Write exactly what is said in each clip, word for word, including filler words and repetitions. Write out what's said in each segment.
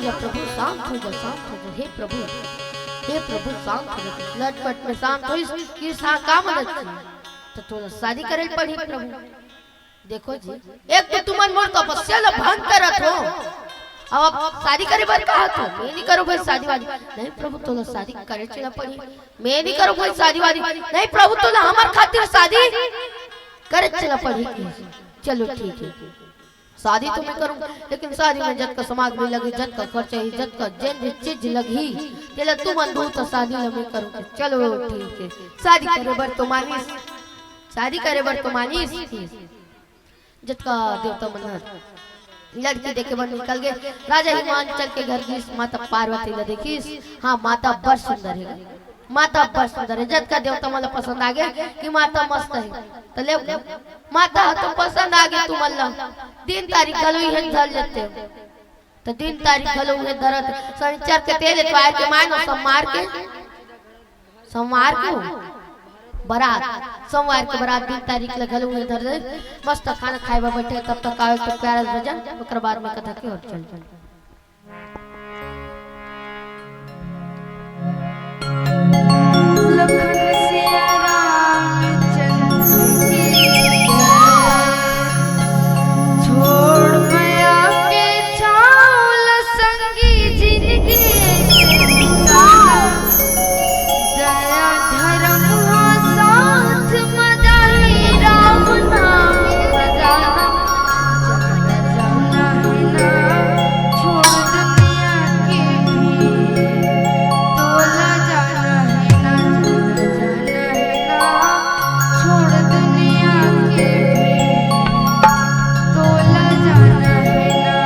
जा प्रभु, शांत हो जा, शांत हो जा, हे प्रभु, हे प्रभु, शांत हो जा। लटपट में शांत होइस कि सा का मदद की? त तोला शादी करे ल पड़ही प्रभु। देखो जी, एक तो तुमन मोर तपस्या ल भंग करत हो, अब आप शादी करे बर कहत हो, मैं नहीं करूँ भाई शादी वादी। नहीं प्रभु, तोला शादी करे चला पड़ही, मैं नहीं करूँ भाई शादी वादी। नहीं प्रभु, तोला हमर खातिर शादी करे चला पड़ही। चलो ठीक है, शादी तो मैं करूँ, लेकिन शादी में जतका सामग्री लगही, जतका खर्चा ही, जतका जेन भी चीज लगही, तेला तुमन दू तो शादी ल मैं करूँ। चलो ठीक है, शादी करे बर तो मानिस, शादी करे बर तो मानिस। जतका देवता मन ह लड़की देखे बर निकल गे। राजा हिमांचल के घर गिस, माता पार्वती ला देखिस। हाँ, माता बड़ सुंदर हे, माता बड़ सुंदर हे। जतका देवता मन ला पसंद आ गे कि माता मस्त हे, त ले माता ह तो पसंद आ गे तुमन ला। दिन तारीख घलो इहे धर लेते, त दिन तारीख घलो उहे धरत। शनिचर के तेल एतवार के मानो, सोमवार के सोमवार के बरात, सोमवार के बरात दिन तारीख ल घलो उहे धर दे। मस्त खाना खाए बर बैठे, तब तक आवे तो प्यारा भजन, ओकर बाद में कथा के ओर चल जाए। लखन सिया रामचंद्र की जय। छोड़ मया के छाँव ल संगी जिनगी से बिताना। दया धरम हा साथ म जाही, राम नाम बजाना। जाना जाना हे ना, छोड़ दुनिया के भीड़। तोला जाना हे ना, जाना जाना हे ना, छोड़ दुनिया के भीड़। तोला जाना हे ना।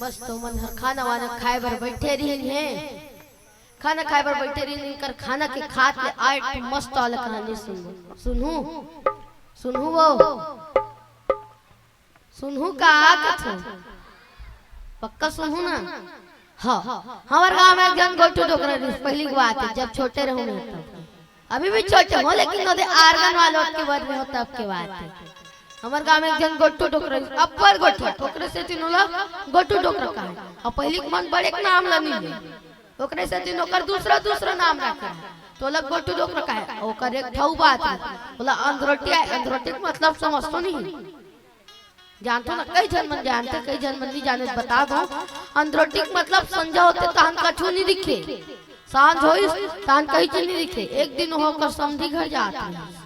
मस्त ओमन हर खाना वाना खाए बर बैठे रहिन हे। खाना खाए बर बैठे रहिन, इनकर खाना के खात ले आए एक ठो मस्त वाला कहानी सुनहू। सुनहू? सुनहू वो? सुनहू का कथो? पक्का सुनहू ना? हाँ, हमर गांव में एक झन गोटू डोकरा रहिस, पहिली के बात हे, जब छोटे रहूं मैं तब। अभी भी छोटे हों, लेकिन ओदे आर्गन वाले ओतके बर में हों, तब के बात हे। हमर गांव में एक झन गोटू डोकरा रहिस, अब्बड़ गोठिया, ओकरे सेती ओला गोटू डोकरा कहे। अउ पहिली के मन बड़े के नाम ल नइ ले, ओकरे सेती ओकर दूसरा दूसरा नाम रखे। त ओला गोटू डोकरा कहे। ओकर एक ठउ बात हे, ओला अंधरोटिया, अंधरोटी के मतलब समझथो नहीं? जानथो ना, कई झन मन जानथे, कई झन मन नइ जाने, बता दो। अंधरोटी के मतलब संझा होथे तहन कछु नइ दिखे, सांझ होइस तहन कहीं चीज नइ दिखे। एक दिन ओह ओकर समधी घर जात रहिस,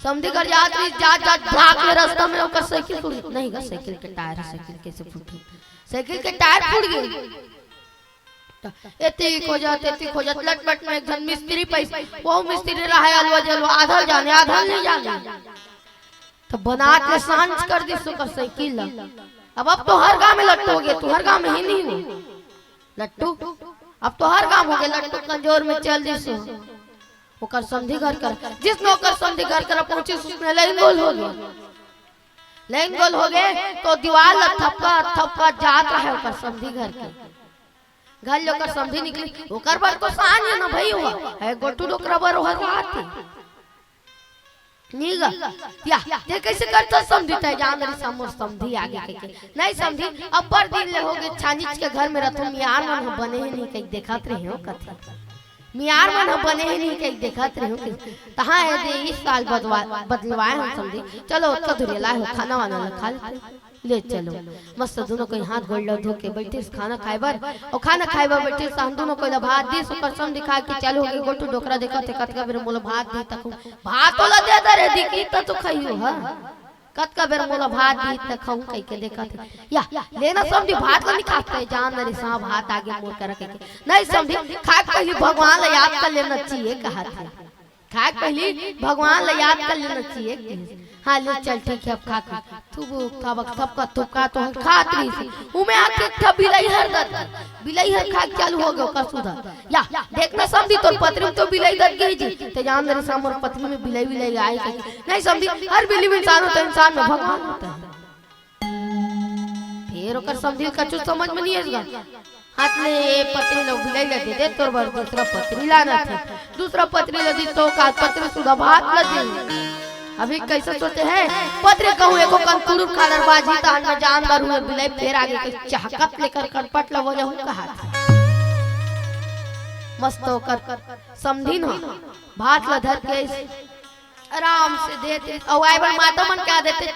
समधी घर जात रहिस, जात जात भाग ले रस्ता में ओकर साइकिल फूट, नहीं गा, साइकिल के टायर, साइकिल कैसे फूटे, साइकिल के टायर फूट गे। त एती खोजत, एती खोजत, लटपट में एक झन मिस्त्री पाइस। वो मिस्त्री रहे अलवा जलवा, आधा जाने, आधा नइ जाने। त बनात ले सांझ कर दिस ओकर साइकिल ला। अब, अब तो हर गांव में लट्टू होगे, तू हर गांव में ही नहीं हो लट्टू, अब तो हर गांव होगे लट्टू। कंजोर में चल दिस ओकर समधी घर कर, जिसने ओकर समधी घर कर पहुंचिस, उसने लाइन गोल होगे। लाइन गोल होगे त दीवार ला थपका थपका जात रहे ओकर समधी घर के। घर ले ओकर समधी निकली, ओकर बर तो सांझ हे ना भई, ओह हे गोटू डोकरा बर ओह रात हे। नी गा, या, ते कैसे करथस समधी, तैं जान रहिस मोर समधी आगे कहिके। नहीं समधी, अब्बड़ दिन ले होगे छानिच के घर में रथों, मियार मन ह बने हे नहीं कहिके देखत रहे हों कथे। मियार मन ह बने हे नहीं कहिके देखत रहे हों कथे। तहाँ हे दे, इस साल बदलवाए हन समधी, चलो ओतका धुरिया लाए हो, खाना वाना ला खा लेते। ले चलो। मस्त दुनों कोई हाथ गोड़ ला धो के बैठिस खाना खाए बर। अउ खाना खाए बर बैठिस, तहन दुनों कोई ला भात दिस, ओकर समधी खाए के चालू होगे। गोटू डोकरा देखत हे, कतका बेर मोला भात दिही त खाहूं। भात ओला दे दे रे, दिही त तो खाहूं, हां। कतका बेर मोला भात दिही त खाहूं कहिके देखत हे। या, ले ना समधी, भात ला नइ खास ते, जान रहिस भात आगे मोर करा कहिके। नहीं समधी, खाए के पहिली भगवान ला याद कर लेना चाहिए, कहत हे। खाए के पहिली भगवान ला याद कर लेना चाहिए। हां, ले चल, ठीक हे, अब खा, खा। थुबुक, थबक, थपका, थुपका, तो हम खात रहिस। उमे आके एक ठा बिलई हर दत, बिलई हर खाए के चालू होगे ओकर सुधा। या, देख ना समधी, तोर पतरी में तो बिलई दत गे जी। ते जान रहिस मोर पतरी में बिलई, बिलई आए के। नहीं समधी, हर बिल्ली में इंसान होता है, इंसान में भगवान होता है। फेर ओकर समधी ल कछु समझ में नइ आइस गा। हाथ ले ए पतरी ल बिलई ल दे दे, तोर बर दूसरा पतरी लानत हे। दूसरा पतरी ल दिस त ओकर पतरी सुधा भात ल दे। अभी कैसे सोचे हे, पतरी कहूं एको कन कुड़ुर खाड़र बाजही, तहन मैं जान डारहूं, बिलई फेर आगे के चहकत ले कनपट ल हो जाहूं कहत हे। मस्त ओकर समधी न भात ल धर के आराम से देत रहिस। अउ आए बर माता मन का देथे,